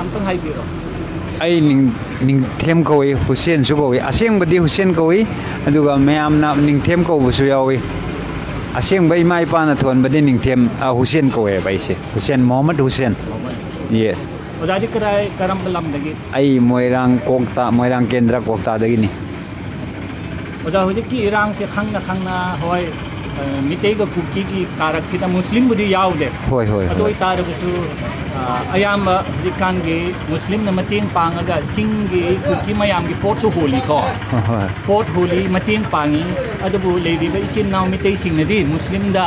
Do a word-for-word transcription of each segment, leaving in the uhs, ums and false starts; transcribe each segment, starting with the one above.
ꯑꯝꯇꯪ ꯍꯥꯏꯕꯤꯔꯣ꯫ ꯑꯩ ꯅꯤꯡ- ꯅꯤꯡꯊꯦꯝ ꯀꯧꯏ, ꯍꯨꯁꯦꯟꯁꯨ ꯀꯧꯏ꯫ ꯑꯁꯦꯡꯕꯗꯤ ꯍꯨꯁꯦꯟ ꯀꯧꯏ, ꯑꯗꯨꯒ ꯃꯌꯥꯝꯅ ꯅꯤꯡꯊꯦꯝ ꯀꯧꯕꯁꯨ ꯌꯥꯎꯏ꯫ ꯑꯁꯦꯡꯕ ꯏꯃꯥ ꯏꯄꯥꯅ ꯊꯣꯟꯕꯗꯤ ꯅꯤꯡꯊꯦꯝ, ꯑ, ꯍꯨꯁꯦꯟ ꯀꯧꯋꯦꯕ ꯑꯩꯁꯦ꯫ ꯍꯨꯁꯦꯟ, ꯃꯣꯍꯝꯃꯗ ꯍꯨꯁꯦꯟ꯫ ꯌꯦꯁ꯫ ꯑꯣꯖꯥꯗꯤ ꯀꯗꯥꯏ, ꯀꯔꯝꯕ ꯂꯝꯗꯒꯤ? ꯑꯩ ꯃꯣꯏꯔꯥꯡ ꯀꯣꯛꯇ, ꯃꯣꯏꯔꯥꯡ ꯀꯦꯟꯗ꯭ꯔ ꯀꯣꯛꯇꯗꯒꯤꯅꯤ꯫ ꯑꯣꯖꯥ, ꯍꯧꯖꯤꯛꯀꯤ ꯏꯔꯥꯡꯁꯦ ꯈꯪꯅ ꯈꯪꯅ, ꯍꯣꯏ, ꯑ, ꯃꯤꯇꯩꯒ ꯀꯨꯀꯤꯒꯤ ꯀꯥꯔꯛꯁꯤꯗ ꯃꯨꯁꯂꯤꯝꯕꯨꯗꯤ ꯌꯥꯎꯗꯦ꯫ ꯍꯣꯏ, ꯍꯣꯏ, ꯑꯗꯨ ꯍꯣꯏ꯫ ꯑꯣꯏꯇꯥꯔꯒꯁꯨ, ꯑ, ꯑꯌꯥꯝꯕ ꯍꯧꯖꯤꯛꯀꯥꯟꯒꯤ ꯃꯨꯁꯂꯤꯝꯅ ꯃꯇꯦꯡ ꯄꯥꯡꯉꯒ ꯆꯤꯡꯒꯤ ꯀꯨꯀꯤ ꯃꯌꯥꯝꯒꯤ ꯄꯣꯠꯁꯨ ꯍꯣꯜꯂꯤꯀꯣ꯫ ꯍꯣꯏ, ꯍꯣꯏ꯫ ꯄꯣꯠ ꯍꯣꯜꯂꯤ, ꯃꯇꯦꯡ ꯄꯥꯡꯉꯤ꯫ ꯑꯗꯨꯕꯨ ꯂꯩꯔꯤꯕ ꯏꯆꯤꯟ ꯏꯅꯥꯎ ꯃꯤꯇꯩꯁꯤꯡꯅꯗꯤ ꯃꯨꯁꯂꯤꯝꯗ,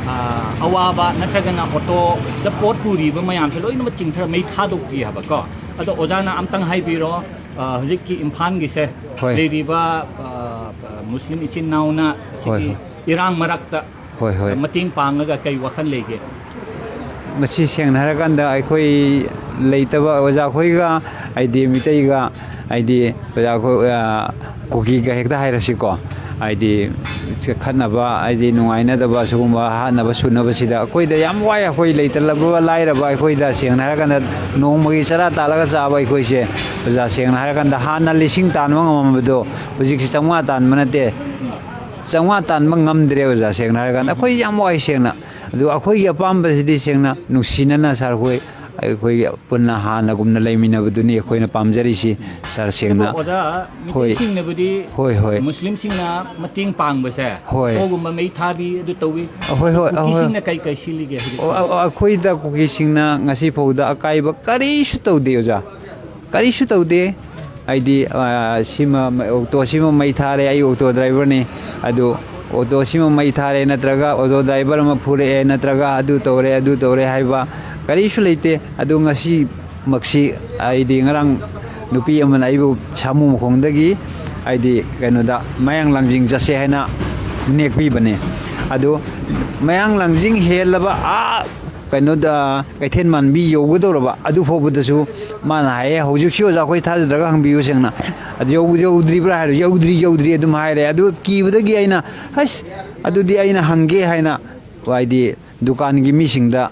ꯑ, ꯑꯋꯥꯕ ꯅꯠꯇ꯭ꯔꯒꯅ ꯑꯣꯇꯣꯗ ꯄꯣꯠ ꯄꯨꯔꯤꯕ ꯃꯌꯥꯝꯁꯦ ꯂꯣꯏꯅꯃꯛ ꯆꯤꯡꯊꯔ ꯃꯩ ꯊꯥꯗꯣꯛꯄꯤ ꯍꯥꯏꯕꯀꯣ꯫ ꯑꯗꯣ ꯑꯣꯖꯥꯅ ꯑꯝꯇꯪ ꯍꯥꯏꯕꯤꯔꯣ, ꯑ, ꯍꯧꯖꯤꯛꯀꯤ ꯏꯝꯐꯥꯜꯒꯤꯁꯦ, ꯍꯣꯏ꯫ ꯂꯩꯔꯤꯕ, ꯑ, ꯃꯨꯁꯂꯤꯝ ꯏꯆꯤꯟ ꯏꯅꯥꯎꯅ ꯍꯣꯏ, ꯁꯤꯒꯤ ꯍꯣꯏ꯫ ꯏꯔꯥꯡ ꯃꯔꯛꯇ ꯍꯣꯏ, ꯍꯣꯏ꯫ ꯃꯇꯦꯡ ꯄꯥꯡꯉꯒ ꯀꯩ ꯋꯥꯈꯜ ꯂꯩꯒꯦ? ꯃꯁꯤ ꯁꯦꯡꯅ ꯍꯥꯏꯔꯀꯥꯟꯗ ꯑꯩꯈꯣꯏ ꯂꯩꯇꯕ ꯑꯣꯖꯥ ꯑꯩꯈꯣꯏꯒ, ꯍꯥꯏꯗꯤ ꯃꯤꯇꯩꯒ, ꯍꯥꯏꯗꯤ ꯑꯣꯖꯥ ꯑꯩꯈꯣꯏ, ꯑ, ꯀꯨꯀꯤꯒ ꯍꯦꯛꯇ ꯍꯥꯏꯔꯁꯤꯀꯣ, ꯍꯥꯏꯗꯤ ꯈꯠꯅꯕ, ꯍꯥꯏꯗꯤ ꯅꯨꯡꯉꯥꯏꯅꯗꯕ, ꯁꯤꯒꯨꯝꯕ ꯍꯥꯠꯅꯕ ꯁꯨꯅꯕꯁꯤꯗ ꯑꯩꯈꯣꯏꯗ ꯌꯥꯝ ꯋꯥꯏ꯫ ꯑꯩꯈꯣꯏ ꯂꯩꯇ ꯂꯕ ꯂꯥꯏꯔꯕ ꯑꯩꯈꯣꯏꯗ, ꯁꯦꯡꯅ ꯍꯥꯏꯔꯀꯥꯟꯗ, ꯅꯣꯡꯃꯒꯤ ꯆꯔꯥ ꯇꯥꯜꯂꯒ ꯆꯥꯕ ꯑꯩꯈꯣꯏꯁꯦ, ꯑꯣꯖꯥ, ꯁꯦꯡꯅ ꯍꯥꯏꯔꯀꯥꯟꯗ, ꯍꯥꯟꯅ ꯂꯤꯁꯤꯡ ꯇꯥꯟꯕ ꯉꯝꯃꯝꯕꯗꯣ ꯍꯧꯖꯤꯛꯁꯤ ꯆꯥꯝꯃꯉꯥ ꯇꯥꯟꯕ ꯅꯠꯇꯦ, ꯆꯥꯝꯃꯉꯥ ꯇꯥꯟꯕ ꯉꯝꯗ꯭ꯔꯦ ꯑꯣꯖꯥ, ꯁꯦꯡꯅ ꯍꯥꯏꯔꯀꯥꯟꯗ꯫ ꯑꯩꯈꯣꯏ ꯌꯥꯝ ꯋꯥꯏ ꯁꯦꯡꯅ꯫ ꯑꯗꯨ ꯑꯩꯈꯣꯏꯒꯤ ꯑꯄꯥꯝꯕꯁꯤꯗꯤ ꯁꯦꯡꯅ ꯅꯨꯡꯁꯤꯅꯅ ꯁꯥꯔ ꯍꯣꯏ, ꯑꯩꯈꯣꯏꯒꯤ ꯄꯨꯟꯅ ꯍꯥꯟꯅꯒꯨꯝꯅ ꯂꯩꯃꯤꯟꯅꯕꯗꯨꯅꯤ ꯑꯩꯈꯣꯏꯅ ꯄꯥꯝꯖꯔꯤꯁꯤ, ꯁꯥꯔ, ꯁꯦꯡꯅ꯫ ꯑꯣꯖꯥ, ꯍꯣꯏ꯫ ꯃꯤꯇꯩꯁꯤꯡꯅꯕꯨꯗꯤ ꯍꯣꯏ, ꯍꯣꯏ꯫ ꯃꯨꯁꯂꯤꯝꯁꯤꯡꯅ ꯃꯇꯦꯡ ꯄꯥꯡꯕꯁꯦ, ꯍꯣꯏ꯫ ꯁꯣꯒꯨꯝꯕ ꯃꯩ ꯊꯥꯕꯤ ꯑꯗꯨ ꯇꯧꯏ꯫ ꯍꯣꯏ, ꯍꯣꯏ, ꯍꯣꯏ꯫ ꯀꯨꯀꯤꯁꯤꯡꯅ ꯀꯩ ꯀꯩ ꯁꯤꯜꯂꯤꯒꯦ ꯍꯧꯖꯤꯛ? ꯑꯣ, ꯑ-, ꯑ-, ꯑꯩꯈꯣꯏꯗ ꯀꯨꯀꯤꯁꯤꯡꯅ ꯉꯁꯤ ꯐꯥꯎꯗ ꯑꯀꯥꯏꯕ ꯀꯔꯤꯁꯨ ꯇꯧꯗꯦ ꯑꯣꯖꯥ, ꯀꯔꯤꯁꯨ ꯇꯧꯗꯦ꯫ ꯍꯥꯏꯗꯤ, ꯑ, ꯁꯤꯃ, ꯑꯣꯇꯣꯁꯤꯃ ꯃꯩ ꯊꯥꯔꯦ, ꯑꯩ ꯑꯣꯇꯣ ꯗ꯭ꯔꯥꯏꯚꯔꯅꯤ, ꯑꯗꯨ ꯑꯣꯇꯣꯁꯤꯃ ꯃꯩ ꯊꯥꯔꯦ, ꯅꯠꯇ꯭ꯔꯒ ꯑꯣꯇꯣ ꯗ꯭ꯔꯥꯏꯚꯔ ꯑꯃ ꯐꯨꯔꯛꯑꯦ, ꯅꯠꯇ꯭ꯔꯒ ꯑꯗꯨ ꯇꯧꯔꯦ, ꯑꯗꯨ ꯇꯧꯔꯦ ꯍꯥꯏꯕ ꯀꯔꯤꯁꯨ ꯂꯩꯇꯦ꯫ ꯑꯗꯨ ꯉꯁꯤꯃꯛꯁꯤ, ꯍꯥꯏꯗꯤ, ꯉꯔꯥꯡ ꯅꯨꯄꯤ ꯑꯃꯅ ꯑꯩꯕꯨ ꯁꯥꯃꯨ ꯃꯈꯣꯡꯗꯒꯤ, ꯍꯥꯏꯗꯤ, ꯀꯩꯅꯣꯗ, ꯃꯌꯥꯡ ꯂꯥꯡꯖꯤꯡ ꯆꯠꯁꯦ ꯍꯥꯏꯅ ꯅꯦꯛꯄꯤꯕꯅꯦ꯫ ꯑꯗꯨ ꯃꯌꯥꯡ ꯂꯥꯡꯖꯤꯡ ꯍꯦꯜꯂꯕ, ꯑꯥ, ꯀꯩꯅꯣꯗ, ꯀꯩꯊꯦꯜ ꯃꯥꯟꯕꯤ ꯌꯧꯒꯗꯧꯔꯕ ꯑꯗꯨ ꯐꯥꯎꯕꯗꯁꯨ ꯃꯥꯅ ꯍꯥꯏꯌꯦ, "ꯍꯧꯖꯤꯛꯁꯤ ꯑꯣꯖꯥ ꯑꯩꯈꯣꯏ ꯊꯥꯖꯗ꯭ꯔꯒ ꯍꯪꯕꯤꯌꯨ ꯁꯦꯡꯅ꯫ ꯑꯗꯨ ꯌꯧ-, ꯌꯧꯗ꯭ꯔꯤꯕ꯭ꯔꯥ?" ꯍꯥꯏꯔ, "ꯌꯧꯗ꯭ꯔꯤ, ꯌꯧꯗ꯭ꯔꯤ" ꯑꯗꯨꯝ ꯍꯥꯏꯔꯦ꯫ ꯑꯗꯨ ꯀꯤꯕꯗꯒꯤ ꯑꯩꯅ, "ꯑꯁ, ꯑꯗꯨꯗꯤ ꯑꯩꯅ ꯍꯪꯒꯦ" ꯍꯥꯏꯅ, ꯍꯥꯏꯗꯤ, ꯗꯨꯀꯥꯟꯒꯤ ꯃꯤꯁꯤꯡꯗ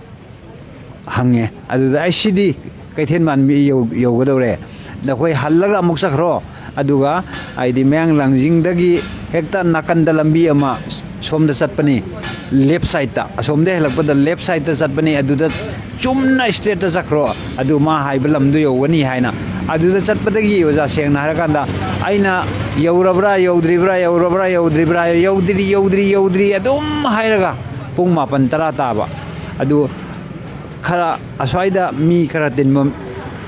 ꯍꯪꯉꯦ꯫ ꯑꯗꯨꯗ ꯑꯩ ꯁꯤꯗꯤ ꯀꯩꯊꯦꯜ ꯃꯥꯟꯕꯤ ꯌꯧ-, ꯌꯧꯒꯗꯧꯔꯦ꯫ ꯅꯈꯣꯏ ꯍꯜꯂꯒ ꯑꯃꯨꯛ ꯆꯠꯈ꯭ꯔꯣ꯫ ꯑꯗꯨꯒ ꯍꯥꯏꯗꯤ ꯃꯌꯥꯡ ꯂꯥꯡꯖꯤꯡꯗꯒꯤ ꯍꯦꯛꯇ ꯅꯥꯀꯟꯗ ꯂꯝꯕꯤ ꯑꯃ ꯁꯣꯝꯗ ꯆꯠꯄꯅꯤ, left sideꯇ, ꯑꯁꯣꯝꯗ ꯍꯦꯜꯂꯛꯄꯗ left sideꯇ ꯆꯠꯄꯅꯤ, ꯑꯗꯨꯗ ꯆꯨꯝꯅ straightꯇ ꯆꯠꯈ꯭ꯔꯣ, ꯑꯗꯨ ꯃꯥ ꯍꯥꯏꯕ ꯂꯝꯗꯨ ꯌꯧꯒꯅꯤ ꯍꯥꯏꯅ꯫ ꯑꯗꯨꯗ ꯆꯠꯄꯗꯒꯤ ꯑꯣꯖꯥ, ꯁꯦꯡꯅ ꯍꯥꯏꯔꯀꯥꯟꯗ, ꯑꯩꯅ "ꯌꯧꯔꯕ꯭ꯔꯥ, ꯌꯧꯗ꯭ꯔꯤꯕ꯭ꯔꯥ, ꯌꯧꯔꯕ꯭ꯔꯥ, ꯌꯧꯗ꯭ꯔꯤꯕ꯭ꯔꯥ, ꯌꯧꯗ꯭ꯔꯤ, ꯌꯧꯗ꯭ꯔꯤ, ꯌꯧꯗ꯭ꯔꯤ" ꯑꯗꯨꯝ ꯍꯥꯏꯔꯒ ꯄꯨꯡ ꯃꯥꯄꯟ ꯇꯔꯥ ꯇꯥꯕ꯫ ꯑꯗꯨ ꯈꯔ ꯑꯁ꯭ꯋꯥꯏꯗ ꯃꯤ ꯈꯔ ꯇꯤꯟꯕ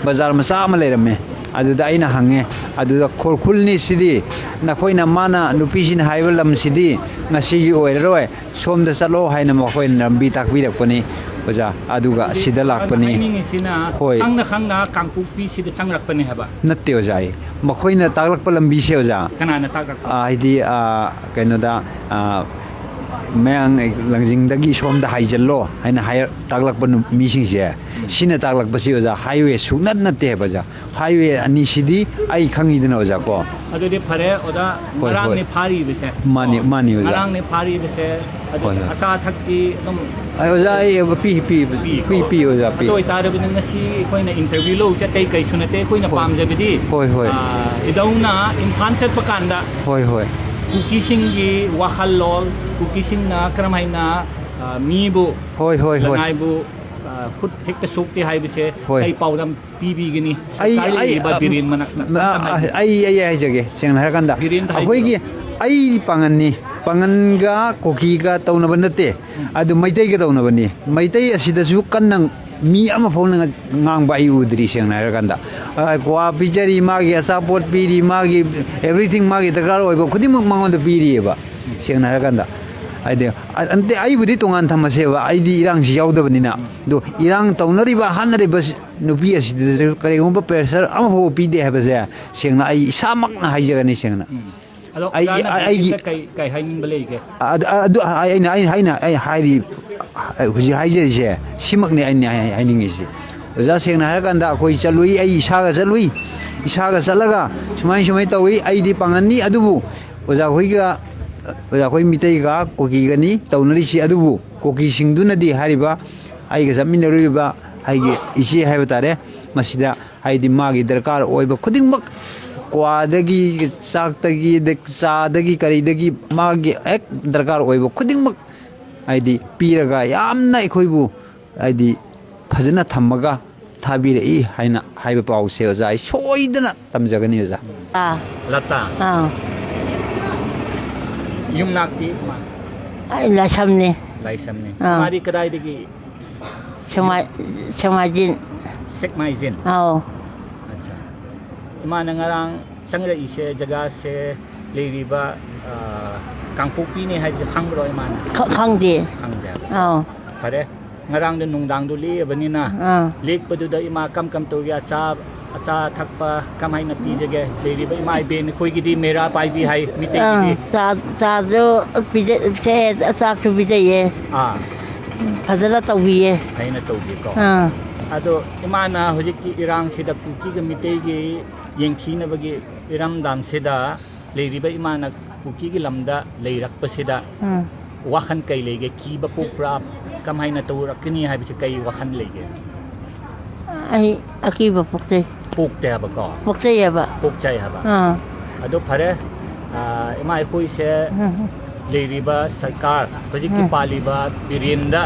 ꯕꯖꯥꯔ ꯃꯆꯥ ꯑꯃ ꯂꯩꯔꯝꯃꯦ꯫ ꯑꯗꯨꯗ ꯑꯩꯅ ꯍꯪꯉꯦ, ꯑꯗꯨꯗ "ꯈꯨꯔꯈꯨꯜꯅꯤ ꯁꯤꯗꯤ, ꯅꯈꯣꯏꯅ, ꯃꯥꯅ, ꯅꯨꯄꯤꯁꯤꯅ ꯍꯥꯏꯕ ꯂꯝꯁꯤꯗꯤ ꯉꯁꯤꯒꯤ ꯑꯣꯏꯔꯔꯣꯏ, ꯁꯣꯝꯗ ꯆꯠꯂꯣ" ꯍꯥꯏꯅ ꯃꯈꯣꯏꯅ ꯂꯝꯕꯤ ꯇꯥꯛꯄꯤꯔꯛꯄꯅꯤ ꯑꯣꯖꯥ꯫ ꯑꯗꯨꯒ ꯑꯗꯨꯗꯤ ꯁꯤꯗ ꯑꯣꯖꯥꯅ ꯂꯥꯛꯄꯅꯤ꯫ ꯍꯥꯏꯅꯤꯡꯉꯤꯁꯤꯅ, ꯍꯣꯏ꯫ ꯈꯪꯅ ꯈꯪꯅ ꯀꯥꯡꯄꯣꯛꯄꯤꯁꯤꯗ ꯆꯪꯂꯛꯄꯅꯦ ꯍꯥꯏꯕ? ꯅꯠꯇꯦ ꯑꯣꯖꯥ, ꯑꯩ, ꯃꯈꯣꯏꯅ ꯇꯥꯛꯂꯛꯄ ꯂꯝꯕꯤꯁꯦ ꯑꯣꯖꯥ, ꯀꯅꯥꯅ ꯇꯥꯛꯂꯛꯄ? ꯑꯥ, ꯍꯥꯏꯗꯤ, ꯑꯥ, ꯀꯩꯅꯣꯗ, ꯑꯥ, ꯃꯌꯥꯡ ꯂꯥꯡꯖꯤꯡꯗꯒꯤ ꯁꯣꯝꯗ ꯍꯥꯏꯖꯜꯂꯣ ꯍꯥꯏꯅ ꯍꯥꯏꯔ-, ꯇꯥꯛꯂꯛꯄ ꯅꯨ-, ꯃꯤꯁꯤꯡꯁꯦ, ꯎꯝ꯫ ꯁꯤꯅ ꯇꯥꯛꯂꯛꯄꯁꯤ ꯑꯣꯖꯥ, highway ꯁꯨꯡꯅꯠ ꯅꯠꯇꯦ ꯍꯥꯏꯕ ꯑꯣꯖꯥ꯫ Highway ꯑꯅꯤꯁꯤꯗꯤ ꯑꯩ ꯈꯪꯉꯤꯗꯅ ꯑꯣꯖꯥ ꯀꯣ꯫ ꯑꯗꯨꯗꯤ ꯐꯔꯦ ꯑꯣꯖꯥ, ꯍꯣꯏ, ꯉꯔꯥꯡꯅꯦ ꯍꯣꯏ꯫ ꯐꯥꯔꯤꯕꯁꯦ꯫ ꯃꯥꯅꯤ, ꯀꯣ? ꯃꯥꯅꯤ ꯑꯣꯖꯥ꯫ ꯉꯔꯥꯡꯅꯦ ꯐꯥꯔꯤꯕꯁꯦ, ꯑꯗꯨ ꯍꯣꯏ, ꯍꯣꯏ꯫ ꯑꯆꯥ ꯑꯊꯛꯇꯤ ꯑꯗꯨꯝ ꯑꯩ ꯑꯣꯖꯥ, ꯑꯩ ꯄꯤ, ꯄꯤ, ꯄꯤꯀꯣ? ꯄꯤ, ꯄꯤ ꯑꯣꯖꯥ, ꯄꯤ꯫ ꯑꯗꯨ ꯑꯣꯏꯇꯥꯔꯕꯗꯤ ꯉꯁꯤ ꯑꯩꯈꯣꯏꯅ interview ꯂꯧꯕꯁꯦ ꯑꯇꯩ ꯀꯩꯁꯨ ꯅꯠꯇꯦ꯫ ꯑꯩꯈꯣꯏꯅ ꯍꯣꯏ꯫ ꯄꯥꯝꯖꯕꯗꯤ, ꯍꯣꯏ, ꯍꯣꯏ꯫ ꯑꯥ, ꯏꯙꯧꯅ ꯏꯝꯐꯥꯜ ꯆꯠꯄ ꯀꯥꯟꯗ ꯍꯣꯏ, ꯍꯣꯏ꯫ ꯀꯨꯀꯤꯁꯤꯡꯒꯤ ꯋꯥꯈꯜꯂꯣꯟ, ꯀꯨꯀꯤꯁꯤꯡꯅ ꯀꯔꯝ ꯍꯥꯏꯅ, ꯑꯥ, ꯃꯤꯕꯨ, ꯍꯣꯏ, ꯍꯣꯏ, ꯍꯣꯏ꯫ ꯂꯅꯥꯏꯕꯨ, ꯑꯥ, ꯈꯨꯠ ꯍꯦꯛꯇ ꯁꯣꯛꯇꯦ ꯍꯥꯏꯕꯁꯦ ꯍꯣꯏ꯫ ꯀꯩ ꯄꯥꯎꯗꯝ ꯄꯤꯕꯤꯒꯅꯤ? ꯑꯩ, ꯁꯔꯀꯥꯔ ꯑꯩ, ꯂꯩꯔꯤꯕ ꯑ, ꯕꯤꯔꯦꯟ ꯃꯅꯥꯛꯇ ꯑ, ꯈꯤꯇꯪ ꯍꯥꯏꯕꯤꯌꯨ꯫ ꯑꯩ, ꯑꯩ, ꯑꯩ ꯍꯥꯏꯖꯒꯦ, ꯁꯦꯡꯅ ꯍꯥꯏꯔꯀꯥꯟꯗ, ꯕꯤꯔꯦꯟꯗ ꯍꯥꯏꯕꯤꯌꯨ꯫ ꯑꯩꯈꯣꯏꯒꯤ, ꯑꯩꯗꯤ ꯄꯥꯡꯒꯟꯅꯤ, ꯄꯥꯡꯒꯟꯒ ꯀꯨꯀꯤꯒ ꯇꯧꯅꯕ ꯅꯠꯇꯦ, ꯎꯝ꯫ ꯑꯗꯨ ꯃꯩꯇꯩꯒ ꯇꯧꯅꯕꯅꯤ꯫ ꯃꯩꯇꯩ ꯑꯁꯤꯗꯁꯨ ꯀꯟꯅ ꯃꯤ ꯑꯃ ꯐꯥꯎꯅ ꯉꯥꯡꯕ ꯑꯩ ꯎꯗ꯭ꯔꯤ, ꯁꯦꯡꯅ ꯍꯥꯏꯔꯀꯥꯟꯗ꯫ ꯑ, ꯀ꯭ꯋꯥ ꯄꯤꯖꯔꯤ, ꯃꯥꯒꯤ ꯑꯆꯥꯄꯣꯠ ꯄꯤꯔꯤ, ꯃꯥꯒꯤ everything, ꯃꯥꯒꯤ ꯗꯔꯀꯥꯔ ꯑꯣꯏꯕ ꯈꯨꯗꯤꯡꯃꯛ ꯃꯉꯣꯟꯗ ꯄꯤꯔꯤꯑꯕ, ꯁꯦꯡꯅ ꯍꯥꯏꯔꯀꯥꯟꯗ꯫ ꯍꯥꯏꯗꯤ, ꯑ-, ꯑꯟꯇꯦ, ꯑꯩꯕꯨꯗꯤ ꯇꯣꯉꯥꯟ ꯊꯝꯃꯁꯦꯕ, ꯑꯩꯗꯤ ꯏꯔꯥꯡꯁꯤ ꯌꯥꯎꯗꯕꯅꯤꯅ꯫ ꯑꯗꯣ ꯏꯔꯥꯡ ꯇꯧꯅꯔꯤꯕ, ꯍꯥꯠꯅꯔꯤꯕ ꯁꯤ-, ꯅꯨꯄꯤ ꯑꯁꯤꯗꯁꯨ ꯀꯔꯤꯒꯨꯝꯕ pressure ꯑꯃꯐꯥꯎꯕ ꯄꯤꯗꯦ ꯍꯥꯏꯕꯁꯦ, ꯁꯦꯡꯅ ꯑꯩ ꯏꯁꯥꯃꯛꯅ ꯍꯥꯏꯖꯒꯅꯤ, ꯁꯦꯡꯅ꯫ ꯎꯝ꯫ ꯑꯗꯣ ꯑꯩ, ꯑꯣꯖꯥꯅ ꯑꯩꯒꯤ ꯍꯧꯖꯤꯛꯇ ꯀꯩ, ꯀꯩ ꯍꯥꯏꯅꯤꯡꯕ ꯂꯩꯒꯦ? ꯑꯗꯨ, ꯑꯗꯨ ꯑꯩꯅ, ꯑꯩꯅ, ꯑꯩꯅ ꯑꯩ ꯍꯥꯏꯔꯤ, ꯍꯧꯖꯤꯛ ꯍꯥꯏꯖꯔꯤꯁꯦ, ꯁꯤꯃꯛꯅꯤ ꯑꯩꯅ ꯍꯥꯏ-, ꯍꯥꯏꯅꯤꯡꯉꯤꯁꯤ꯫ ꯑꯣꯖꯥ, ꯁꯦꯡꯅ ꯍꯥꯏꯔꯀꯥꯟꯗ ꯑꯩꯈꯣꯏ ꯆꯠꯂꯨꯏ, ꯑꯩ ꯏꯁꯥꯒ ꯆꯠꯂꯨꯏ, ꯏꯁꯥꯒ ꯆꯠꯂꯒ ꯁꯨꯃꯥꯏ, ꯁꯨꯃꯥꯏ ꯇꯧꯏ, ꯑꯩꯗꯤ ꯄꯥꯡꯒꯟꯅꯤ, ꯑꯗꯨꯕꯨ ꯑꯣꯖꯥ ꯈꯣꯏꯒ, ꯑꯣꯖꯥ ꯈꯣꯏ ꯃꯤꯇꯩꯒ ꯀꯨꯀꯤꯒꯅꯤ ꯇꯧꯅꯔꯤꯁꯤ, ꯑꯗꯨꯕꯨ ꯀꯨꯀꯤꯁꯤꯡꯗꯨꯅꯗꯤ ꯍꯥꯏꯔꯤꯕ ꯑꯩꯒ ꯆꯠꯃꯤꯟꯅꯔꯨꯔꯤꯕ ꯑꯩꯒꯤ ꯏꯆꯦ ꯍꯥꯏꯕ ꯇꯥꯔꯦ, ꯃꯁꯤꯗ ꯍꯥꯏꯗꯤ ꯃꯥꯒꯤ ꯗꯔꯀꯥꯔ ꯑꯣꯏꯕ ꯈꯨꯗꯤꯡꯃꯛ, ꯀ꯭ꯋꯥꯗꯒꯤ, ꯆꯥꯛꯇꯒꯤ, ꯆꯥꯗꯒꯤ, ꯀꯔꯤꯗꯒꯤ, ꯃꯥꯒꯤ ꯍꯦꯛ ꯗꯔꯀꯥꯔ ꯑꯣꯏꯕ ꯈꯨꯗꯤꯡꯃꯛ ꯍꯥꯏꯗꯤ ꯄꯤꯔꯒ ꯌꯥꯝꯅ ꯑꯩꯈꯣꯏꯕꯨ ꯍꯥꯏꯗꯤ ꯐꯖꯅ ꯊꯝꯃꯒ ꯊꯥꯕꯤꯔꯛꯏ ꯍꯥꯏꯅ ꯍꯥꯏꯕ ꯄꯥꯎꯁꯦ ꯑꯣꯖꯥ ꯑꯩ ꯁꯣꯏꯗꯅ ꯇꯝꯖꯒꯅꯤ ꯑꯣꯖꯥ꯫ ꯑꯥ꯫ ꯂꯇꯥ꯫ ꯑꯥ꯫ ꯌꯨꯝꯅꯥꯛꯇꯤ ꯃꯥ? ꯑꯩ ꯂꯥꯏꯁꯝꯅꯤ꯫ ꯂꯥꯏꯁꯝꯅꯤ꯫ ꯑꯥ꯫ ꯃꯥꯗꯤ ꯀꯗꯥꯏꯗꯒꯤ? ꯁꯦꯛꯃꯥꯏ-, ꯁꯦꯛꯃꯥꯏꯖꯤꯟ꯫ ꯁꯦꯛꯃꯥꯏꯖꯤꯟ? ꯑꯥꯎ꯫ ꯑꯠꯆꯥ꯫ ꯏꯃꯥꯅ ꯉꯔꯥꯡ ꯆꯪꯔꯛꯏꯁꯦ, ꯖꯒꯥꯁꯦ ꯂꯩꯔꯤꯕ, ꯑ, ꯀꯥꯡꯄꯣꯛꯄꯤꯅꯤ ꯍꯥꯏꯕꯁꯦ ꯈꯪꯕ꯭ꯔꯣ ꯏꯃꯥꯅ? ꯈ-, ꯈꯪꯗꯦ꯫ ꯈꯪꯗꯦ ꯍꯥꯏꯕ꯫ ꯑꯥꯎ꯫ ꯐꯔꯦ꯫ ꯉꯔꯥꯡꯗꯣ ꯅꯨꯡꯗꯥꯡꯗꯣ ꯂꯦꯛꯑꯕꯅꯤꯅ, ꯑꯥ꯫ ꯂꯦꯛꯄꯗꯨꯗ ꯏꯃꯥ ꯀꯝ ꯀꯝ ꯇꯧꯒꯦ? ꯑꯆꯥ-, ꯑꯆꯥ ꯊꯛꯄ ꯀꯃꯥꯏꯅ ꯄꯤꯖꯒꯦ? ꯂꯩꯔꯤꯕ ꯏꯃꯥ ꯏꯕꯦꯟ ꯑꯩꯈꯣꯏꯒꯤꯗꯤ ꯃꯦꯔꯥ ꯄꯥꯏꯕꯤ ꯍꯥꯏ, ꯃꯤꯇꯩꯒꯤꯗꯤ꯫ ꯑꯥ, ꯆꯥ, ꯆꯥꯁꯨ ꯄꯤꯖ-, ꯁꯦ, ꯆꯥꯛꯁꯨ ꯄꯤꯖꯩꯌꯦ꯫ ꯑꯥ꯫ ꯐꯖꯅ ꯇꯧꯕꯤꯌꯦ꯫ ꯐꯖꯅ ꯇꯧꯕꯤꯀꯣ꯫ ꯑꯥ꯫ ꯑꯗꯣ ꯏꯃꯥꯅ ꯍꯧꯖꯤꯛꯀꯤ ꯏꯔꯥꯡꯁꯤꯗ ꯀꯨꯀꯤꯒ ꯃꯤꯇꯩꯒꯤ ꯌꯦꯡꯊꯤꯅꯕꯒꯤ ꯏꯔꯝꯗꯝꯁꯤꯗ ꯂꯩꯔꯤꯕ ꯏꯃꯥꯅ ꯀꯨꯀꯤꯒꯤ ꯂꯝꯗ ꯂꯩꯔꯛꯄꯁꯤꯗ ꯎꯝ꯫ ꯋꯥꯈꯜ ꯀꯩ ꯂꯩꯒꯦ? ꯀꯤꯕ ꯄꯣꯛꯄ꯭ꯔꯥ? ꯀꯃꯥꯏꯅ ꯇꯧꯔꯛꯀꯅꯤ ꯍꯥꯏꯕꯁꯤ ꯀꯩ ꯋꯥꯈꯜ ꯂꯩꯒꯦ? ꯑꯩ ꯑꯀꯤꯕ ꯄꯣꯛꯆꯩ꯫ ꯄꯣꯛꯇꯦ ꯍꯥꯏꯕꯀꯣ? ꯄꯣꯛꯆꯩ ꯍꯥꯏꯕ꯫ ꯄꯣꯛꯆꯩ ꯍꯥꯏꯕ꯫ ꯑꯥ꯫ ꯑꯗꯣ ꯐꯔꯦ, ꯑꯥ, ꯏꯃꯥ ꯑꯩꯈꯣꯏꯁꯦ ꯎꯝ꯫ ꯂꯩꯔꯤꯕ ꯁꯔꯀꯥꯔ, ꯍꯧꯖꯤꯛꯀꯤ ꯎꯝ꯫ ꯄꯥꯜꯂꯤꯕ ꯕꯤꯔꯦꯟꯗ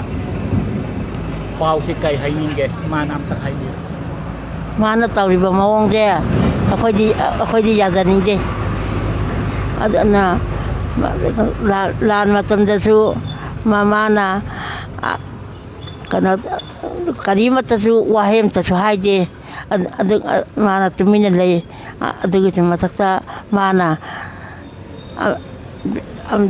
ꯄꯥꯎꯁꯤ ꯀꯩ ꯍꯥꯏꯅꯤꯡꯒꯦ? ꯏꯃꯥꯅ ꯑꯝꯇ ꯍꯥꯏꯕꯤꯌꯨ꯫ ꯃꯥꯅ ꯇꯧꯔꯤꯕ ꯃꯑꯣꯡꯁꯦ ꯑꯩꯈꯣꯏꯗꯤ, ꯑꯩꯈꯣꯏꯗꯤ ꯌꯥꯖꯅꯤꯡꯗꯦ꯫ ꯑꯗꯨꯅ ꯂꯥꯟ, ꯂꯥꯟ ꯃꯇꯝꯗꯁꯨ ꯃꯃꯥꯅ, ꯑ, ꯀꯩꯅꯣ, ꯀꯔꯤꯃꯠꯇꯁꯨ ꯋꯥꯍꯩ ꯑꯃꯠꯇꯁꯨ ꯍꯥꯏꯗꯦ꯫ ꯑꯗꯨ, ꯑꯗꯨ, ꯃꯥꯅ ꯇꯨꯃꯤꯟꯅ ꯂꯩ꯫ ꯑꯗꯨꯒꯤꯁꯨ ꯃꯊꯛꯇ ꯃꯥꯅ, ꯑ, ꯑꯝ,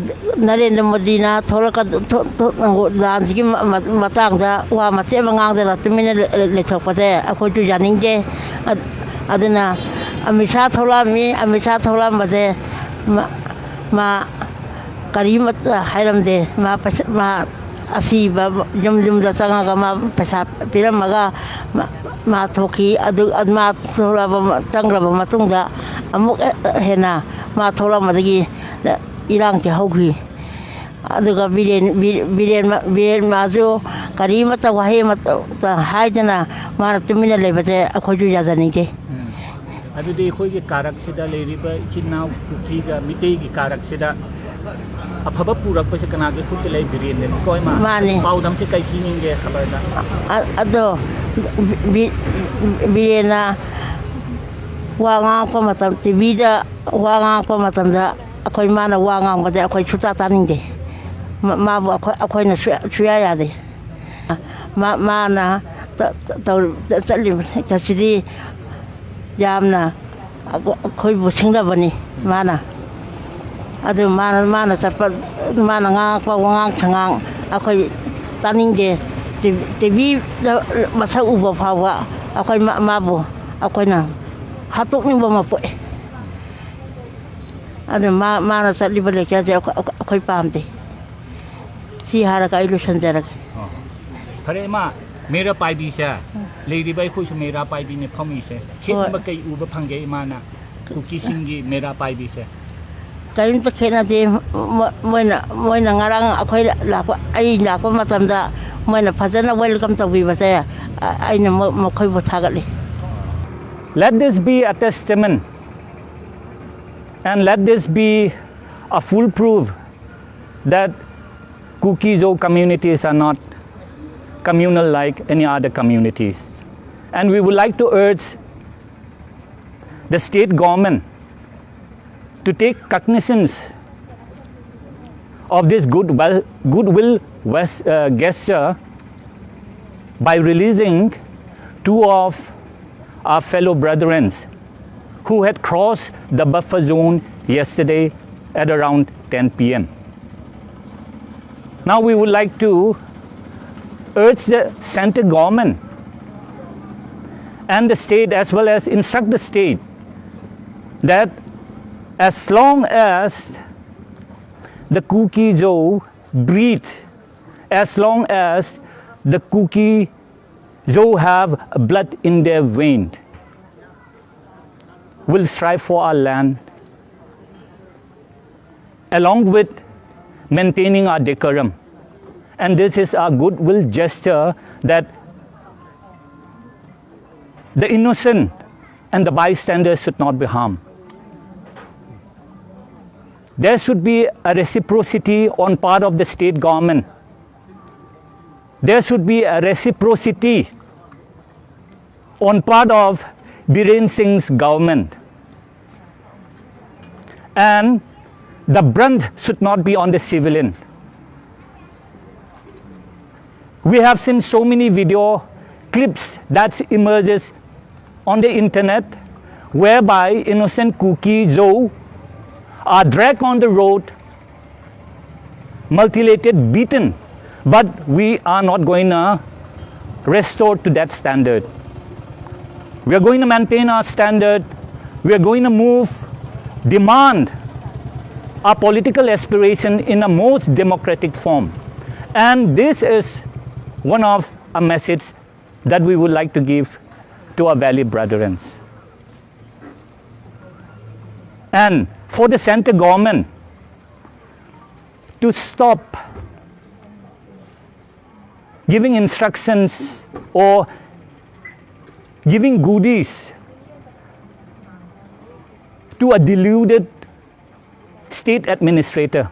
ꯅꯔꯦꯟꯗ꯭ꯔ ꯃꯣꯗꯤꯅ ꯊꯣꯛꯂꯛꯀ-, ꯊꯣ-, ꯊꯣ-, ꯂꯥꯟꯁꯤꯒꯤ ꯃ-, ꯃ-, ꯃꯇꯥꯡꯗ ꯋꯥ ꯃꯆꯦꯠ ꯑꯃ ꯉꯥꯡꯗꯅ ꯇꯨꯃꯤꯟꯅ ꯂꯩ-, ꯂꯩꯊꯣꯛꯄꯁꯦ ꯑꯩꯈꯣꯏꯁꯨ ꯌꯥꯅꯤꯡꯗꯦ꯫ ꯑ-, ꯑꯗꯨꯅ ꯑꯃꯤꯠ ꯁꯥꯍ ꯊꯣꯛꯂꯛꯑꯝꯃꯤ, ꯑꯃꯤꯠ ꯁꯥꯍ ꯊꯣꯛꯂꯛꯑꯝꯕꯁꯦ ꯃ-, ꯃꯥ ꯀꯔꯤꯃꯠꯇ ꯍꯥꯏꯔꯝꯗꯦ꯫ ꯃꯥ ꯄꯩꯁꯥ, ꯃꯥ ꯑꯁꯤꯕ ꯌꯨꯝ ꯌꯨꯝꯗ ꯆꯪꯉꯒ ꯃꯥ ꯄꯩꯁꯥ ꯄꯤꯔꯝꯃꯒ ꯃꯥ, ꯃꯥ ꯊꯣꯛꯈꯤ꯫ ꯑꯗꯨ, ꯃꯥ ꯊꯣꯛꯂꯛꯑꯕ, ꯆꯪꯈ꯭ꯔꯕ ꯃꯇꯨꯡꯗ ꯑꯃꯨꯛ ꯍꯦꯟꯅ ꯃꯥ ꯊꯣꯛꯂꯛꯑꯝꯕꯗꯒꯤ ꯏꯔꯥꯡꯁꯦ ꯍꯧꯈꯤ꯫ ꯑꯗꯨꯒ ꯕꯤꯔꯦꯟ, ꯕꯤ-, ꯕꯤꯔꯦꯟ ꯃ-, ꯕꯤꯔꯦꯟ ꯃꯥꯁꯨ ꯀꯔꯤꯃꯠꯇ ꯋꯥꯍꯩ ꯑꯃꯠꯇ ꯍꯥꯏꯗꯅ ꯃꯥꯅ ꯇꯨꯃꯤꯟꯅ ꯂꯩꯕꯁꯦ ꯑꯩꯈꯣꯏꯁꯨ ꯌꯥꯖꯅꯤꯡꯗꯦ꯫ ꯎꯝ꯫ ꯑꯗꯨꯗꯤ ꯑꯩꯈꯣꯏꯒꯤ ꯀꯥꯔꯛꯁꯤꯗ ꯂꯩꯔꯤꯕ ꯏꯆꯤꯟ ꯏꯅꯥꯎ ꯀꯨꯀꯤꯒ ꯃꯤꯇꯩꯒꯤ ꯀꯥꯔꯛꯁꯤꯗ ꯑꯐꯕ ꯄꯨꯔꯛꯄꯁꯦ ꯀꯅꯥꯒꯤ ꯈꯨꯠꯇ ꯂꯩ? ꯕꯤꯔꯦꯟꯗꯅꯤꯀꯣ ꯏꯃꯥ? ꯃꯥꯅꯦ꯫ ꯄꯥꯎꯗꯝꯁꯦ ꯀꯩ ꯄꯤꯅꯤꯡꯒꯦ ꯈꯕꯔꯗ? ꯑ-, ꯑꯗꯣ ꯕꯤ-, ꯕꯤꯔꯦꯟꯅ ꯋꯥ ꯉꯥꯡꯉꯛꯄ ꯃꯇꯝ, ꯇꯤ ꯚꯤꯗ ꯋꯥ ꯉꯥꯡꯉꯛꯄ ꯃꯇꯝꯗ ꯑꯩꯈꯣꯏ ꯃꯥꯅ ꯋꯥ ꯉꯥꯡꯕꯗꯤ ꯑꯩꯈꯣꯏ ꯁꯨꯛꯇꯥ ꯇꯥꯅꯤꯡꯗꯦ꯫ ꯃ-, ꯃꯥꯕꯨ ꯑꯩꯈꯣꯏ, ꯑꯩꯈꯣꯏꯅ ꯁꯨꯌꯥ, ꯁꯨꯌꯥ ꯌꯥꯗꯦ꯫ ꯃꯥ-, ꯃꯥꯅ ꯇ-, ꯇ-, ꯇꯧꯔꯤ-, ꯆꯠꯂꯤꯕꯁꯤꯗꯤ ꯌꯥꯝꯅ ꯑꯩꯈꯣꯏꯕꯨ ꯁꯤꯡꯅꯕꯅꯤ ꯃꯥꯅ꯫ ꯑꯗꯨ ꯃꯥꯅ, ꯃꯥꯅ ꯆꯠꯄ, ꯃꯥꯅ ꯉꯥꯡꯉꯛꯄ ꯋꯥꯉꯥꯡ ꯁꯉꯥꯡ ꯑꯩꯈꯣꯏ ꯇꯥꯅꯤꯡꯗꯦ꯫ ꯇꯤ-, ꯇꯤ ꯚꯤꯗ ꯃꯁꯛ ꯎꯕ ꯐꯥꯎꯕ ꯑꯩꯈꯣꯏ ꯃꯥ-, ꯃꯥꯕꯨ ꯑꯩꯈꯣꯏꯅ ꯍꯥꯠꯇꯣꯛꯅꯤꯡꯕ ꯑꯃ ꯄꯣꯛꯑꯦ꯫ ꯑꯗꯨ ꯃꯥ-, ꯃꯥꯅ ꯆꯠꯂꯤꯕ ꯂꯩꯀꯥꯏꯁꯦ ꯑꯩꯈꯣꯏ, ꯑꯩꯈꯣꯏ ꯄꯥꯝꯗꯦ꯫ ꯁꯤ ꯍꯥꯏꯔꯒ ꯑꯩ ꯂꯣꯏꯁꯤꯟꯖꯔꯒꯦ꯫ ꯑꯣ꯫ ꯐꯔꯦ ꯏꯃꯥ, ꯃꯩꯔꯥ ꯄꯥꯏꯕꯤꯁꯦ, ꯂꯩꯔꯤꯕ ꯑꯩꯈꯣꯏꯁꯨ ꯃꯩꯔꯥ ꯄꯥꯏꯕꯤꯅꯦ ꯐꯝꯃꯤꯁꯦ꯫ ꯈꯦꯠꯅꯕ ꯍꯣꯏ꯫ ꯀꯩ ꯎꯕ ꯐꯪꯒꯦ ꯏꯃꯥꯅ ꯀꯨꯀꯤꯁꯤꯡꯒꯤ ꯃꯩꯔꯥ ꯄꯥꯏꯕꯤꯁꯦ? ꯀꯔꯤꯝꯇ ꯈꯦꯠꯅꯗꯦ꯫ ꯃ-, ꯃꯣꯏꯅ, ꯃꯣꯏꯅ ꯉꯔꯥꯡ ꯑꯩꯈꯣꯏ ꯂꯥꯛꯄ, ꯑꯩ ꯂꯥꯛꯄ ꯃꯇꯝꯗ ꯃꯣꯏꯅ ꯐꯖꯅ welcome ꯇꯧꯕꯤꯕꯁꯦ, ꯑ-, ꯑꯩꯅ ꯃ-, ꯃꯈꯣꯏꯕꯨ ꯊꯥꯒꯠꯂꯤ꯫ Let this be a testament and let this be a foolproof that Kuki-Zo communities are not communal like any other communities. And we would like to urge the state government to take cognizance of this goodwill, goodwill wes-, uh, gesture by releasing two of our fellow brethren who had crossed the buffer zone yesterday at around ten p m. Now we would like to urge the center government and the state, as well as instruct the state, that as long as the Kuki-Zo breathe, as long as the Kuki-Zo have blood in their vein, will strive for our land, along with maintaining our decorum. And this is a goodwill gesture that the innocent and the bystanders should not be harmed. There should be a reciprocity on part of the state government. There should be a reciprocity on part of Biren Singh's government. And the brunt should not be on the civilian. We have seen so many video clips that emerges on the internet whereby innocent Kuki Zo are dragged on the road, mutilated, beaten. But we are not going to restore to that standard. We are going to maintain our standard. We are going to move, demand our political aspiration in a most democratic form. And this is one of a message that we would like to give to our Valley brethren. And for the center government to stop giving instructions or giving goodies to a deluded state administrator.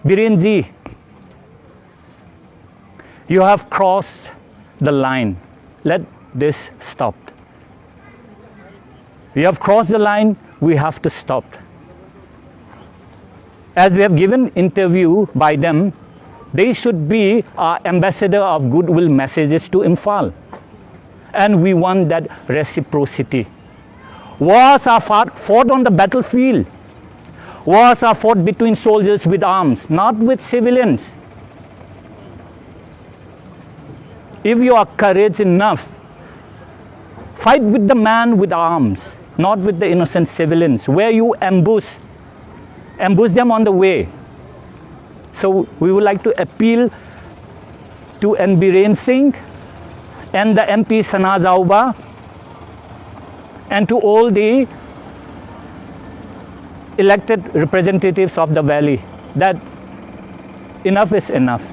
Birenji, you have crossed the line. Let this stop. You have crossed the line. We have to stop. As we have given interview by them, they should be our ambassador of goodwill messages to Imphal. And we want that reciprocity. Wars are fought, fought on the battlefield. Wars are fought between soldiers with arms, not with civilians. If you are courage enough, fight with the man with arms, not with the innocent civilians, where you ambush, ambush them on the way. So we would like to appeal to N Biren Singh and the M P Sana Zaoba and to all the elected representatives of the valley that enough is enough.